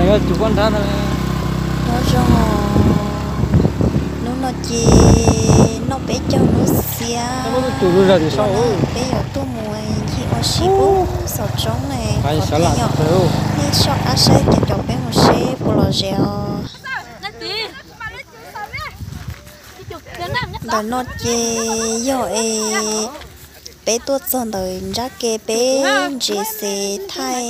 Nyob zoo, hnub no ces noj peb caug lub xiab, peb yuav tuaj mus ncig ua si pub xov tsob ne, qhov tseem nyuam, nej soj qab saib ces cov peb mus seb puas lom zem os. Ntawm no ces yog es peb tuaj txog ntawm nrab ke peb ntses xes thaij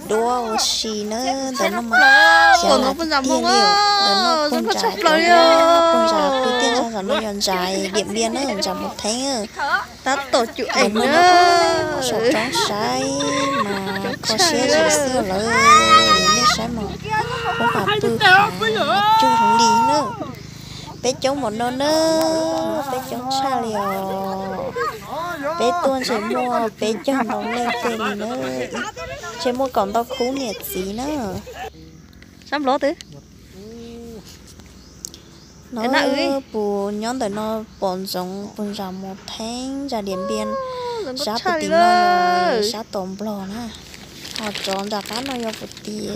duab ua si na, ntawm no mas xyov ntawm tiag li, ntawm no puag ntsas, puag ntsas pw tiaj ntsa, ntawm no yog ntsa Diam Npiam na, ntsa Mus Theeb. Tab tom cus eem na, saum roob saib mas kho siab zim xwb lawm, nej saib mas, kuv mam pw hav cuag li na. Peb coob npaum no na, peb coob tshaj li os. Peb tuaj ntshe muaj peb caug ntau leej tej li na, ntshe muaj kaum ntau khub niam txiv na. Sab nplov twb no, puas nyob ntawm no pom ntsoov puag ntsas Mus Theeb, ntsas Diam Npiam, sab puag tim no sab tom Nplog na, ho tsov nram qab no yog puag tim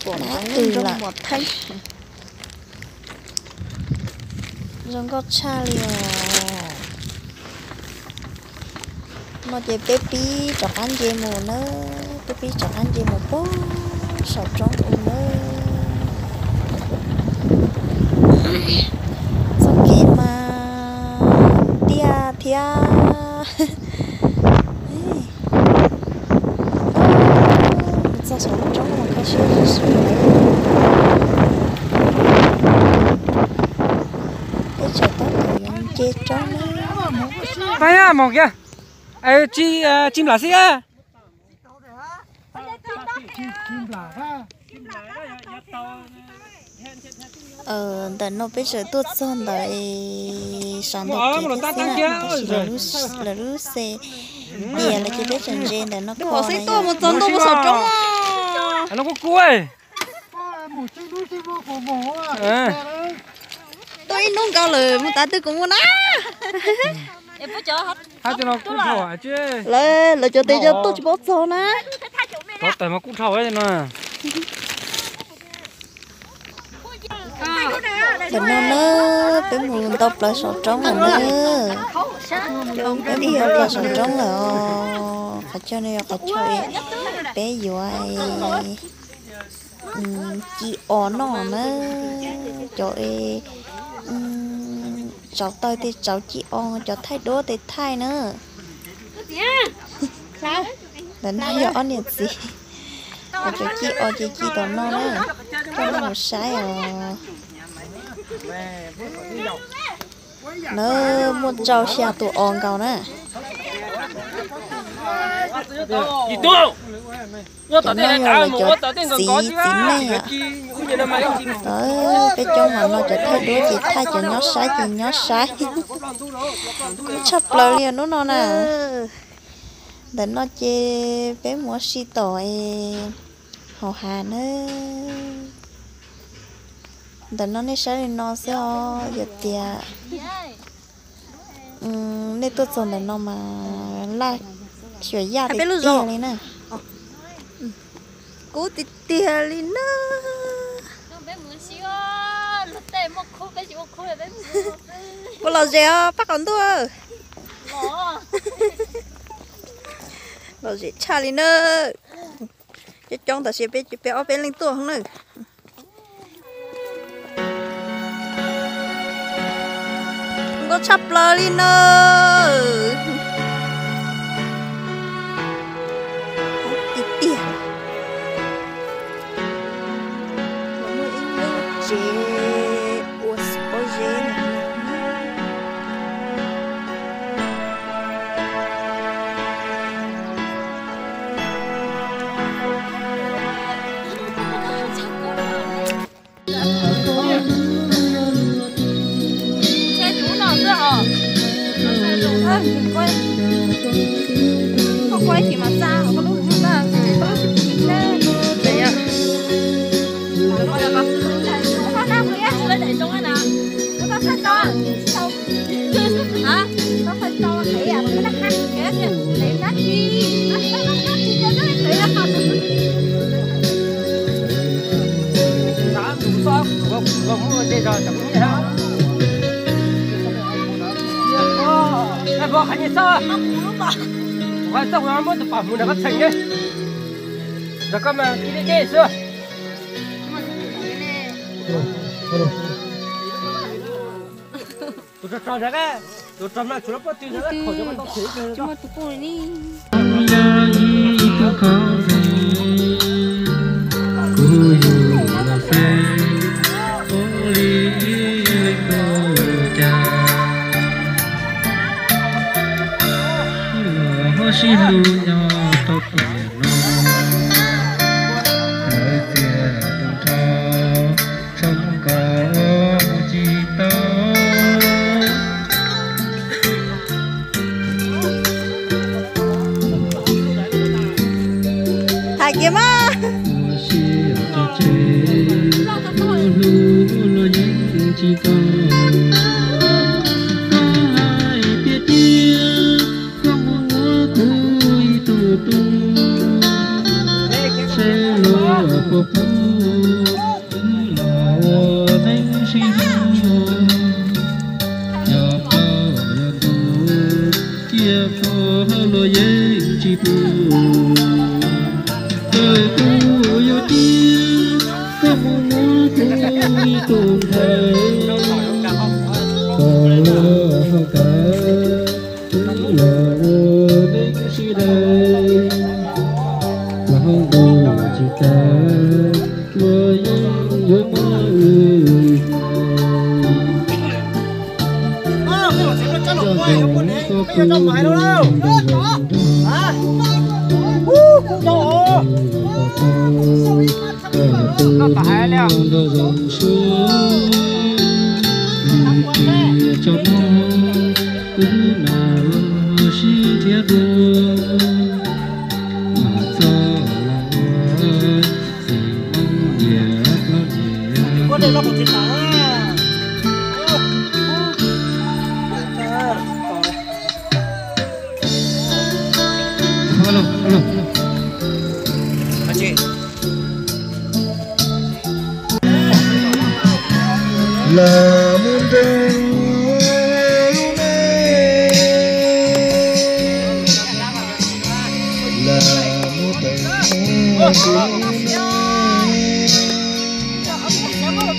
Nab Tw lawm. Zoo nkauj tshaj li os. No ces peb pib rov qab nce mus na, peb pib rov qab nce mus puag saum roob u na. Txoj kev mas tiaj thiab. Txog saum lub roob no kho siab zim siab. Peb tseem tab tom yuav nce roob na. Tsis, tsis nplam xwb. Ntawm no peb tseem tuaj txog ntawm saum ntawm kev thiab xwb na, tab sis lawv lub xe diam lawm ces peb tseem ntse ntawm no kho. Tuaj mus txog ntua mus saum roob. Tuaj ib hnub nkaus lawm mus tav twg kuv mus na. Lawv, lawv cov tes cov tuaj tsis paub txog na. Rov tawm mas kuj dhau no. Tam no na, peb mus tau plaws saum roob lawm na. Peb mus tau plaws saum roob lawm os. Qhov chaw no yog qhov chaw peb yuav ci os noj na. Cov tsauv taws tes tsauv ci os, cov thaij duab tes thaij na. Ntawm no yog ob niam txiv, cov ci os ces ci tom no na, coj nej mus saib os. Lawv muaj rau xya tus os nkaus na. Cov no yog lawv cov txiv txiv neej. Peb coob mas no cov thaij duab ces thaij cov nyob saib ces nyob saib. Kuj tshaj plaws li hnub no na. Ntawm no ces peb mus ua si tom hauv hav na. Ntawm no nej saib li no xwb os, yog tias nej tuaj txog ntawm no mas laj xyuas yaj tiag tiag li na. Kub tiag tiag li na. Puas lom zem os pab qaum ntuj? Lom zem tshaj li na. Coob coob tam sim peb ob peb leej tuaj na. Nkauj tshaj plaws li na. Tiag tiag. Muaj ib lub tsev ua pob zeb no. Tej zaum tam kuv nyiam. Pog qhov nyiam xwb. Kuv qhov txoj kuv muab tus pom hmuv nrog koj txheem ne. Nrog koj mas ib dej dej xwb. Tus rog rog ntag, tus rog no tsuas lub pob tw ntawd khaum cov koj tau them. Tsis muaj tus poj li. Yog ib tug khaub ncaws, kuv yug los xeeb ua li ib leeg tau cas, los ho sib hlub nyob tau tiam no. Lawv txias tus nrho tshoob kos mus tsis tau. Hais kiag mas. Ua siab tso tseg, hlub los yeej tsis tau. Koj hais tiag tiag, koj mus muab kuv ib tug tub, seb luag puas pub. Wb los ua neej sib hlub, yog poj yog ntxoog, cia pog luag yeej tsis pub. Txawm kuv yuav tiag, koj mus muab kuv ib tug ntxhais, kom luag haus kawg, wb los ua neej sib deev, los hauv ntuj tsis tawg, luag yeej yuav muab wb. Coj zoo koj kuj nrog zoo nrog, koj tus nrog zoo suab, lim tiam tso mog, wb mam los sib nrhiav dua, mam txog los ua txij Hmoob nyias plaub nyias. Los mus nrog lub neej, los mus tawm mus,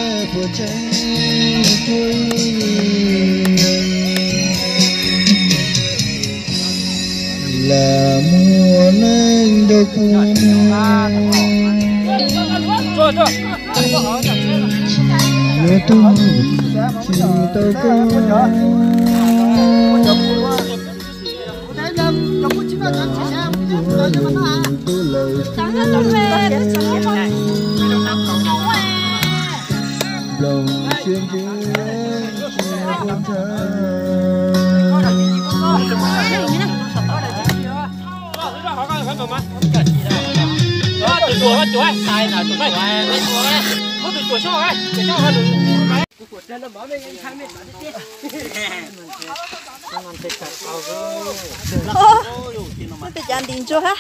saib puas tseeb puas ib yam, los mus ua neej nrog kuv. Yuav tug tsis tau koj, yuav tug lawm tsis nplooj siab ntsws tsis muaj ntshaw. Ub, tus cas ntim ntsuag hab.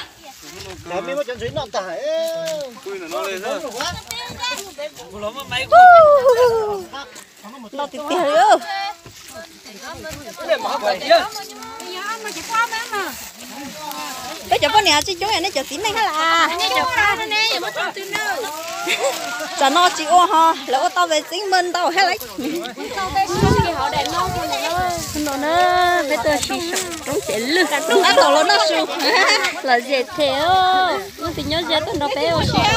Nto tiag tiag li. Peb cov poj niam tsis coob yam nej cov txiv neej hab las. Tsam no tsis ua ho lawv ua tau ves txeeb maj ntau hab las. No na, peb tuaj si saum roob ces lwj, ab tom los noj su, los zem them os. Leej twg nyob ze tuaj nrog peb ua si os.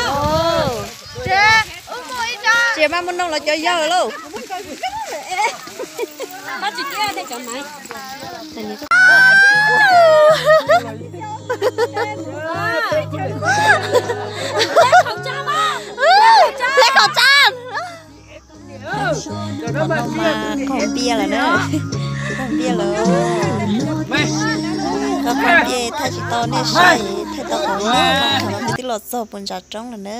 Tsis mas mus noog los cov yawg lauj. Hle khov tsab. Thaum no mas khaum npiaj lawm na. Khaum npiaj lawm. Khaum npiaj thaij tsis tau nej saib, thaij tau qhov no, thaum no peb twb los txog puag ntsa roob lawm na.